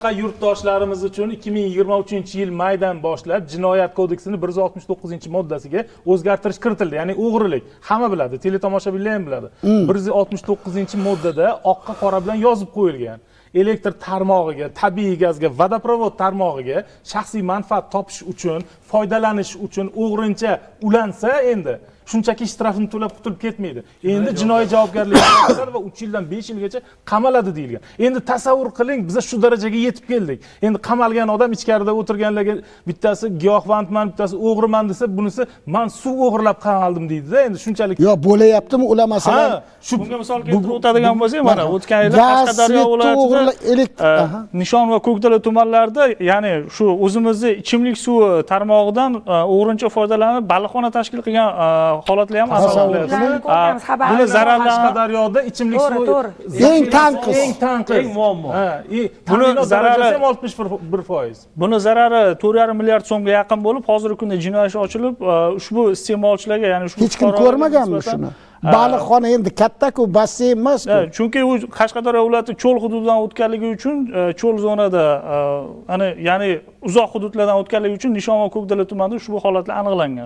Yurtdoshlarimiz uchun 2023-yil maydan boshlab Jinoyat kodeksini 169-moddasiga o'zgartirish kiritildi. Ya'ni o'g'rilik. Hamma biladi, teletomoshabinlar ham biladi. 169-moddada oqqa qora bilan yozib qo'yilgan. Elektr tarmog'iga, tabiiy gazga, водопровод tarmog'iga shaxsiy manfaat topish uchun, foydalanish uchun o'g'rincha ulansa, endi shunchaki shtrafini to'lab qutulib ketmaydi. Endi jinoiy javobgarlikka tortiladi va 3 yildan 5 yilgacha qamaladi deyilgan. Endi tasavvur qiling, biz shu darajaga yetib keldik. Endi qamalgan odam ichkarida o'tirganlarga bittasi giyohvandman, bittasi o'g'riman desa, bunisi man suv o'g'irlab qamaldim deydida. Endi shunchalik Yo, bo'layaptimi ular, masalan? Ha, shu Bunga misol keltirib o'tadigan bo'lsak, mana o'tgan yili Gaz, Qashqadaryo svetni viloyatida Nishon va Ko'kdala tumanlarida, ya'ni shu o'zimizni ichimlik suvi tarmog'idan o'g'rincha foydalanib, baliqxona tashkil qilgan holatlar ham Tasavvur aniqlandi. qiling. Ularni ko'rganmiz, xabar. Buni zararlan- Qashqadaryoda ichimlik To'g'ri, suvi to'g'ri. Eng tanqis. Eng tanqis. Eng muammo. Ha, Buni ta'minot zarari- darajasi ham 61%. Buni zarari 4,5 milliard so'mga yaqin bo'lib, hozirgi kunda jinoiy ish ochilib, ushbu iste'molchilarga, ya'ni ushbu Hech kim fuqarolarga ko'rmaganmi nisbatan, shuni? Baliqxona endi katta-ku, basseyn emas-ku. Ha, chunki u Qashqadaryo viloyati cho'l hududidan o'tganligi uchun, cho'l zonada, ana, ya'ni uzoq hududlardan o'tganligi uchun Nishon va Ko'kdala tumanida ushbu holatlar aniqlangan.